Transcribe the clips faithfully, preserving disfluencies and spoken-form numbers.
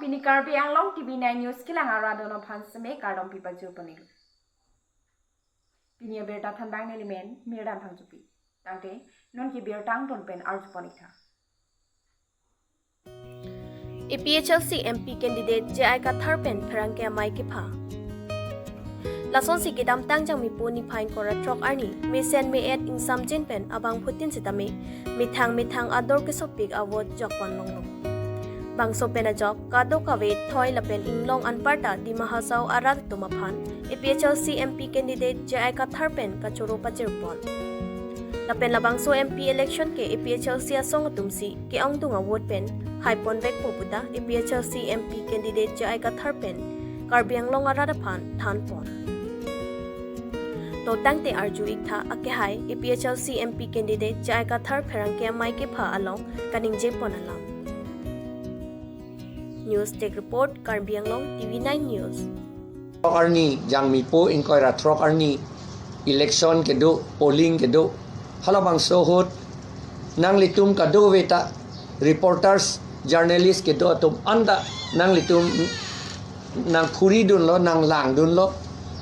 Pini Karbi Anglong T V nine News kelang arat atum aphan seme kardom pipajir pon-iklo. Pini abirta thanbang nelimen Mirdan Phangchopi. Tangte non ke birta angton pen arju pon-iktha. A P H L C M P candidate J I Kathar pen pherangke amei kepha. Lasonsi kedamtang Jangmipo niphai ingkoi ra throk arni mesen me-et ingsamjin pen abangphutin sitame methang methang ador kesopik a-vote jokpon longlo. Bangso pen ajok kadokave thoi lapen inglong anparta Dima Hasao arat atum aphan A P H L C M P candidate J I Kathar pen kachoro pajirpon. Lapen labangso M P election ke A P H L C asong atumsi ke-ongdung a-vote pen haiponvekpo puta A P H L C M P candidate J I Kathar pen Karbi Anglong arat aphan thanpon. To tangte arju-iktha akehai A P H L C M P candidate J I Kathar pherangke amei kepha along kaningjepon alam. News Desk Report, Karbi Anglong T V nine News. Throk arni, Jangmipo ingkoi ra throk arni election kedo, polling kedo. Halabangso ahut nanglitum kadokave ta reporters, journalist kedo atum anta nanglitum nangphuridunlo, nanglangdunlo,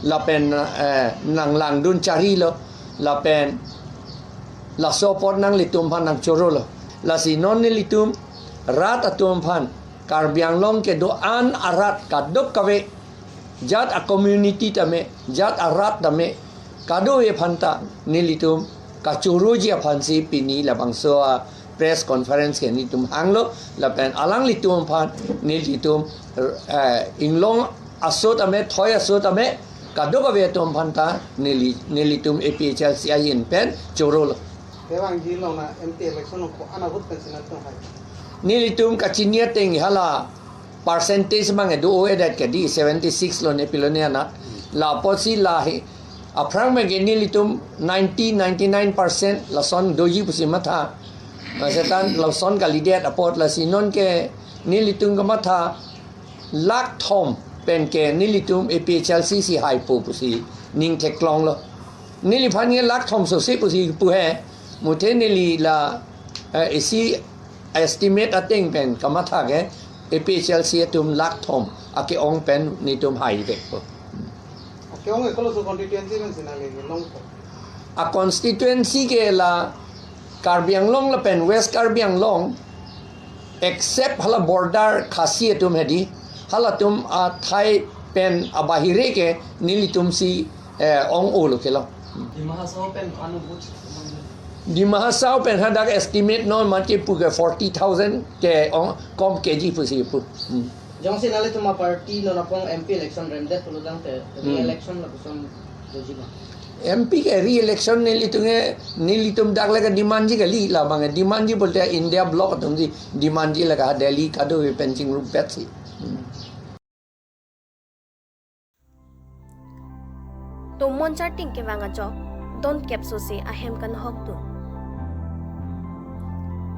lapen, eh, nanglangdun charilo, lapen laso apot nanglitum aphan nangchorolo. Lasi non nelitum rat atum aphan, Karbi Anglong kedo-an arat kadokave, jat a-community tame, jat arat tame, kadokave aphanta nelitum kachoroji aphansi pini labangso a-press conference ke nelitum hanglo, lapen alanglitum aphan nelitum, eh, inglong aso tame, thoi aso tame, kadokave atum aphanta neli, nelitum A P H L C ahin pen chorolo. Kevangji along na M P election along ko-an a-vote pensi nangtum hai? Nelitum kachini ateng hala percentage mang do-o-edet ke di seventy six lo ne pilo ne anat. La apotsi la he aphrang mang ke nelitum ninety, ninety nine percent lason doji pusi matha. Mase tan lason kalidet apot, lasi non ke nelitum kamatha lakh thom pen ke nelitum A P H L C si haipo pusi ning theklonglo. Neliphan ke lakh thom sose pusi pu he, muthe neli la, eh, isi estimate ateng pen kamatha ke A P H L C atum lakh thom ake-ong pen netum haivekpo. Ake-ong ke koloso constituency pensi nangli longpo? A-constituency ke la Karbi Anglong lapen West Karbi Anglong, except hala border Khasi atum hedi, halatum athai pen abahire ke nelitumsi, eh, ong-olo kelong. Dima Hasao pen ano vote? Dima Hasao pen hadak estimate non mat kepu ke forty thousand ke-ong, kom keji pusi pu. Hmm. Jongsi nanglitum a-party non apong M P election remdet pulo tangte, hmm, re-election lapuson doji ma? M P ke re-election nelitum ke, nelitum dak le ke demandji kali, labang ke demandji pulote India bloc atumsi demandji, la ke ha Delhi kadokave pen chingrumpetsi. Hmm. Tomon charting kevang ajok donkep sose ahem kanhokdun.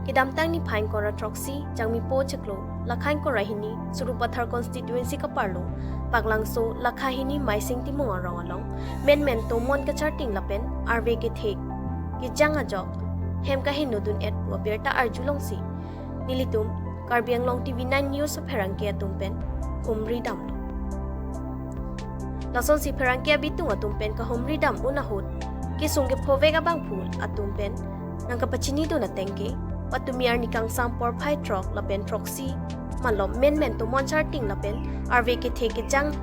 Kedamtang niphai ingkoi ra throksi, Jangmipo chiklo, lakha ingkoi ra hini, Sarupathar constituency kaparlo, Baklangso, lakha hini Maising Timung arong along, menmen tomon kacharting lapen arve kethe kejang ajok hem kaheno dun-et pu abirta arjulongsi nelitum Karbi Anglong T V nine News pherangke atum pen humri damlo. Lasonsi pherangke abitung atum pen kahumri dam-un ahut, kesung kephovek abangphu atum pen nangkapachinidun ateng ke, patumi arni kangsam porphai throk lapen throksi malom menmen tomon charting lapen arve kethe kejang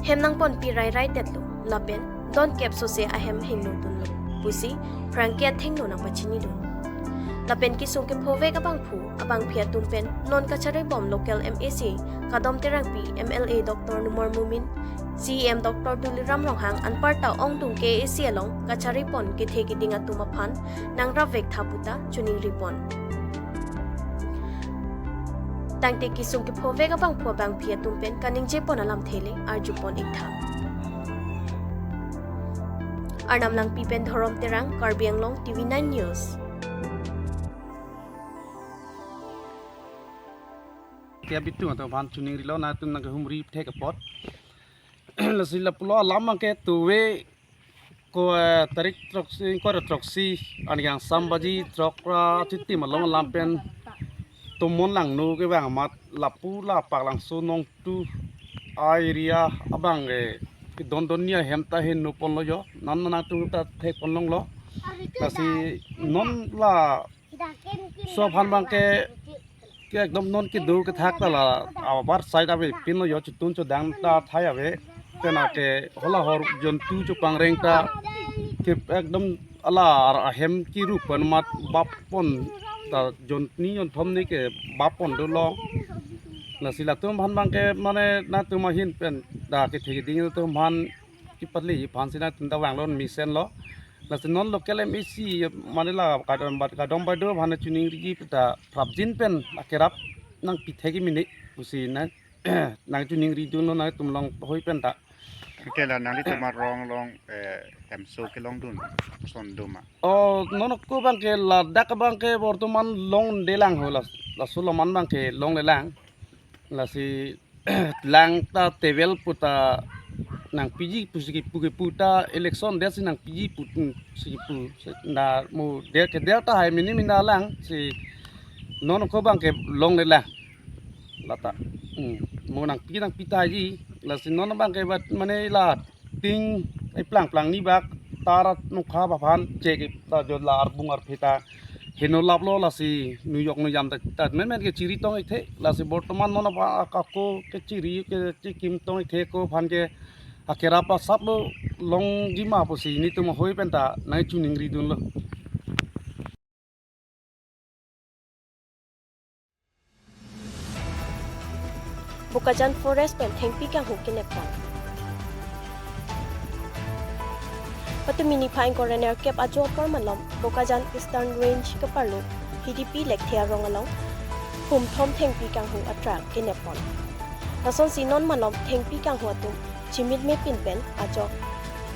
hem nangponpi rairai detlo lapen donkep sose ahem heno dunlo pusi pherangke athengno nangpachinidun. Lapen kesung kephovek abangphu abangpi atum pen non kacharibom local M A C Kadom Terangpi, M L A Doctor Numal Momin, C E M Doctor Tuliram Ronghang anparta ongdung K A A C along kacharipon kethe keding atum aphan nangrapvektha puta chiningripon. Tangte kesung kephovek abangphu abangpi atum pen kaningjepon alamthe le arjupon-iktha. Arnam Langpi pen Dhorom Terang, Karbi Anglong T V nine News. Ke abitung atum aphan chiningrilo, nangtum nangkehumri thek apot. Lasi lapulo alam ke tuve ko, eh, tarik throksi, ingkoi ra throksi, arni kangsam baji throk ra chitim along alam pen Tomon Langno kevang amat lapu la Paklangso Nongtu a-area abang ke kedondonni ahem ta heno ponlo jo. Non nangtum ta thek ponlonglo. Lasi non laso aphan abang ke, ke ekdom non kedo kethak ta la abar side avepinlo jo, chotun chodang ta thai ave. Pena ke hala hor jontu chopangreng ta ke ekdom hala ar ahem kiru pen amat bap pon ta, jonni jonthom ni ke bap pon dolo. Lasi latum aphan abang ke mane nangtum ahin pen ta kethe keding atum aphan kepali aphan si nangtum ta vanglo, mesenlo. Lasi non local M A C mane la kadom bat kadom baido aphan choningriji ta prapjin pen akerap nangpi thek mini pusi nang nangchoningridunlo nangtum along hoi pen ta. Ke la nanglitum arong along, eh, hemso kelongdun ason do ma? Oh, non ako abang ke ladak abang ke bortoman longlelang ho, las laso alam abang ke longlelang. Lasi lang ta table pu ta nangpiji pusi kepu kepu ta election det si nangpiji pu, hmm, si kepu. Na mo der ke der ta hai mini mina lang si non ako abang ke longlelang. Lata. Hmm. Mo nangpi nangpi taji. Lasi non abang ke bat mane la ting ai plang plang ni bak tarat nukha baphan chek ta jo la arbung arphe ta heno laplo, lasi nujok nujam ta ta men men ke chiri tong ikthe. Lasi bortoman non apa ako ke chiri ke chikim tong ikthe, ako aphan ke akerap asaplo longji ma pusi netum ahoi pen ta nangchoningridunlo. Bokajan Forest pen thengpi kanghu kenep pon. Patumi niphai ingkoi ra nerkep ajo apor malom Bokajan Eastern Range keparlo H D P Lekthe arong along pumthom thengpi kanghu atrak kenep pon. Lasonsi non malom thengpi kanghu atum chimitme pin pen ajok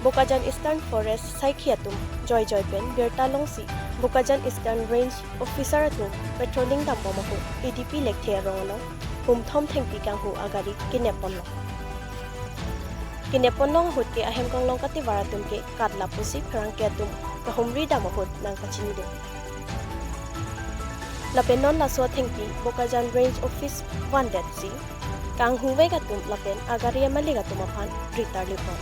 Bokajan Eastern Forest saikhi atum joijoi pen birta longsi Bokajan Eastern Range officer atum patrolling dambom ahut A D P Lekthe arong along pumthom thengpi kanghu agari kenep ponlo. Kenep ponlong ahut ke ahem kanglong kativar atum ke katla pusi pherangke atum kahumri dam ahut nangkachinidun. Lapen non laso athengpi Bokajan Range Office vandetsi kanghuvek atum lapen agari amalik atum aphan ritar lipon.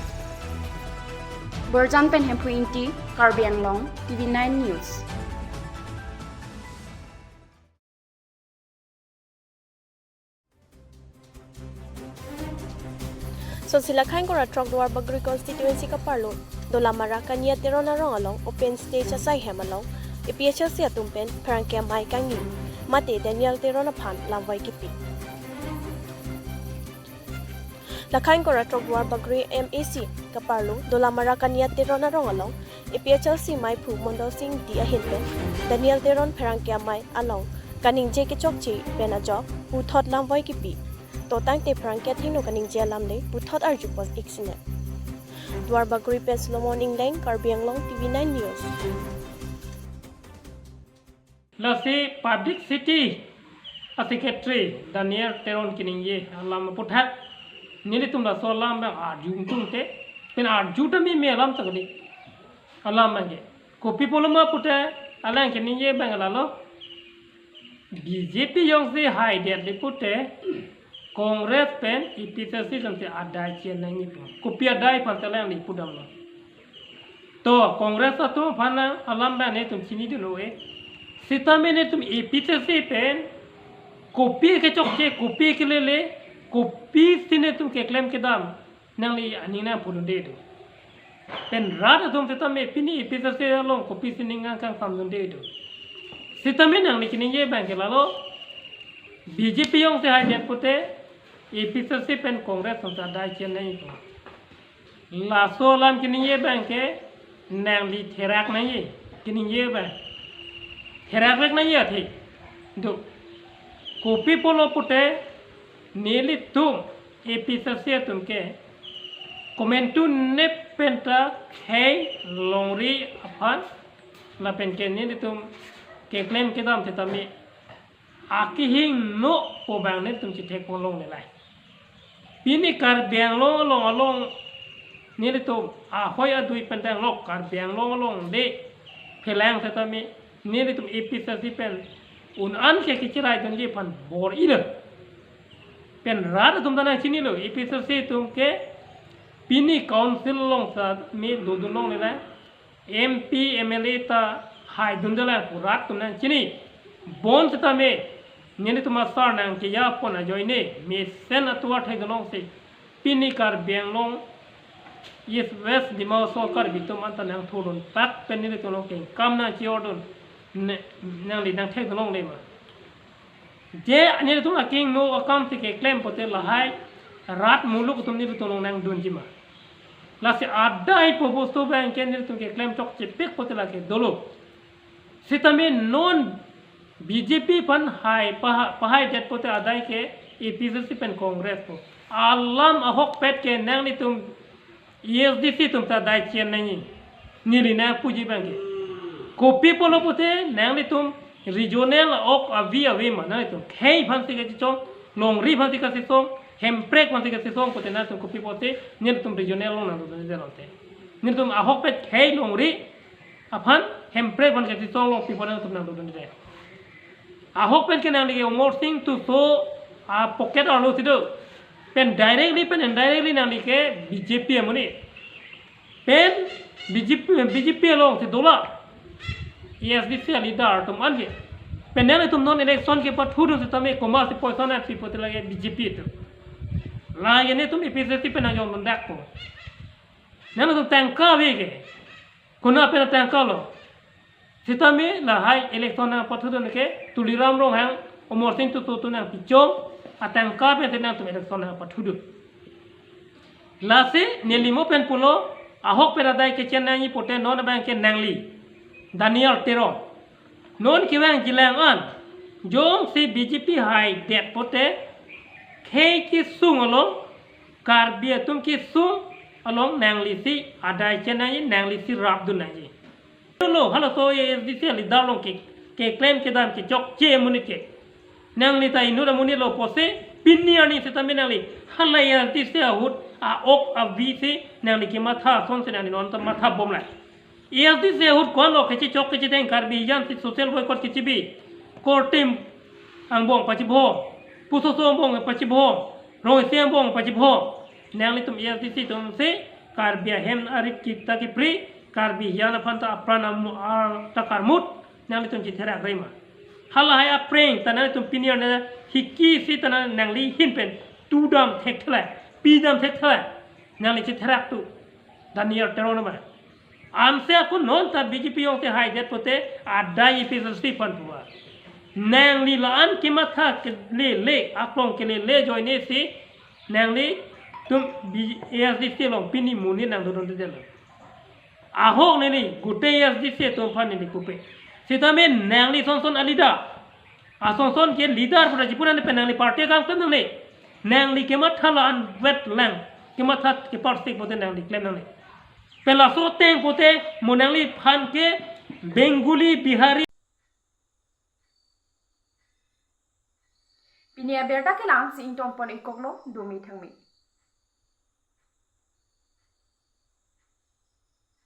Borjan pen Hemphu Ingti, Karbi Anglong, T V nine News. Sonsi la khaingkora throk Duarbagori constituency keparlo Dolamara Kania Teron arong along open stage asai hem along A P H L C atum pen pherangke amei kangni mate Daniel Teron aphan lamvai kipi. La khaingkora throk Duarbagori M A C keparlo Dolamara Kania Teron arong along A P H L C meiphu Mondol Sing Ingti ahin pen Daniel Teron pherangke amei along kaningje kechokche pen ajok puthot lamvai kipi. To tangte pherangke athengno kaningje alam le puthot arjupon ik sine. Duarbagori pen Solomon Ingleng, Karbi Anglong, T V nine News. Lasi publicity a-secretary Daniel Teron kaningje alam aputhak nelitum laso alam abang arju tum te, pen arju tame me alam ta kali. Alam abang ke kopi pulo ma pute, alang kaningje abang lalo, B J P jongsi haidet le pute Congress pen A P H L C jongsi adai chennangji pu. Kopi adai aphan ta alangli pudamlo. To Congress atum aphan alam abang netum chinidun-o-e. Sitame netum A P H L C pen kopi kechokche, kopi kelele, kopisi netum keklem kedam, nangli aning nangpudunde do. Pen rat atum sitame pini A P H L C along kopisi ning nangkangsamdunde do. Sitame nangli kaningje abang ke lalo, B J P jongsi haidet pute A P H L C pen Congress jongsi adai chennangji pu. Laso alam kaningje abang ke nangli therak nangji, kaningje abang therak vek nangji athe. Do kopi pulo pute nelitum A P H L C atum ke komantu nep pen ta khei longri aphan lapen ke nelitum keklem kedam sitame akehingno pu abang netum chethek ponlongle lai. Pini Karbi Anglong along along nelitum ahoi adui pen ta lok Karbi Anglong along le phelang sitame nelitum A P H L C pen Un-an ke kecheraidunji aphan bor-ilo. Pen rat atum ta nangchinilo, A P H L C atum ke pini council along setame dodun longle, M P, M L A ta haidunde lang pu rat atum nangchini. Bonsetame nelitum asar nangkejapon ajoine mesen atovar thekdun longsi pini Karbi Anglong, East West Dima Hasao Karbi atum anta nangthodun pak pen nelitum along kengkam nangche-ordun, ne, nangli nangthekdun longle ma? Je nelitum akengno akam si keklem pote lahai rat muluk atum nelitum along nangdunji ma? Lasi adai pu bostu abang ke nelitum keklem chokchepik pote lake dolo. Setame non B J P aphan hai paha-, pahaidet pote adai ke A P H L C pen Congress pu. Alam ahokpet ke nanglitum A S D C atum ta adai chen nangji, neli nangpuji abang ke. Kopi pulo pote nanglitum regional ok avi ave ma, nanglitum khei aphansi kachesong, longri aphansi kachesong, hemprek aphansi kachesong pote nanglitum kopi pote nelitum regional along nangdodunde lote. Nelitum ahokpet khei, longri aphan, hemprek aphan kachesong along pi aphan nangtum nangdodunde. Ahokpet ke nangli ke Amarsing Tisso apocket arlo si do. Pen directly pen indirectly nangli ke B J P amonit. Pen B J P, B J P alongsi dola. A S D C aleader atum an ke. Pen nanglitum non election kepathudun setame komatsi poisa nangpi pote lake B J P atum. Lake netum A P H L C pen nangjongdundakpo. Nangtum tangka ave ke. Konat pen atangka lo? Setame lahai election nangpathudun ke Tuliram Ronghang, Amarsing Tisso atum nangpichong atangka pen si nangtum election nangpathudun. Lasi neli mo pen pulo, ahokpet adai kechen nangji pote non abang ke nangli, Daniel Teron. Non kevangjilang an, jongsi B J P haidet pote, khei kesung along, Karbi atum kesung along nanglisi adai chen nangji, nanglisi rapdun nangji. Lo, halaso A S D C aleader along ke, keklem kedam kechokche amonit ke. Nangli ta inut amonit lo pusi, pini arni setame nangli hala A S D C ahut a-ok avi si nangli kematha asonsi nangli non ta matha bomlang. A S D C ahut ko-an lo kechechok kechetheng, Karbi hijan si social boycott kechebi. Korte angbong pachibom, Pusoso angbong pachibom, Rongsi angbong pachibom. Nanglitum A S D C atum si Karbi ahem arit kita kepri, Karbi hijan aphan ta apran amu-, ar ta karmut, nanglitum chetherak rema? Halahai apreng ta nanglitum pini arni hiki si ta nangli ahin pen tudam thekthe, pidam thekthe. Nangli chetherak tu, Daniel Teron ma. Ansi ako non ta B J P jongsi haidet pote adai A P H L C aphan pu-a. Nangli la-an kematha kelele, aklong kelele ajoine si nanglitum B-, A S D C along pini monit nangdodundedetlo. Ahok neli gute A S D C atum aphan neli pupe. Setame nangli sonson aleader, asonson ke leader pura jipuran pen nangli party akam klem nangne. Nangli kematha la-an vetlang, kematha keparsik pote nangli klem nangne. Pen laso ateng pote mo nangliphan ke Bengali, Bihari. Pini abirta ke la-ansi ingtonpon-ikoklo, dome thangme.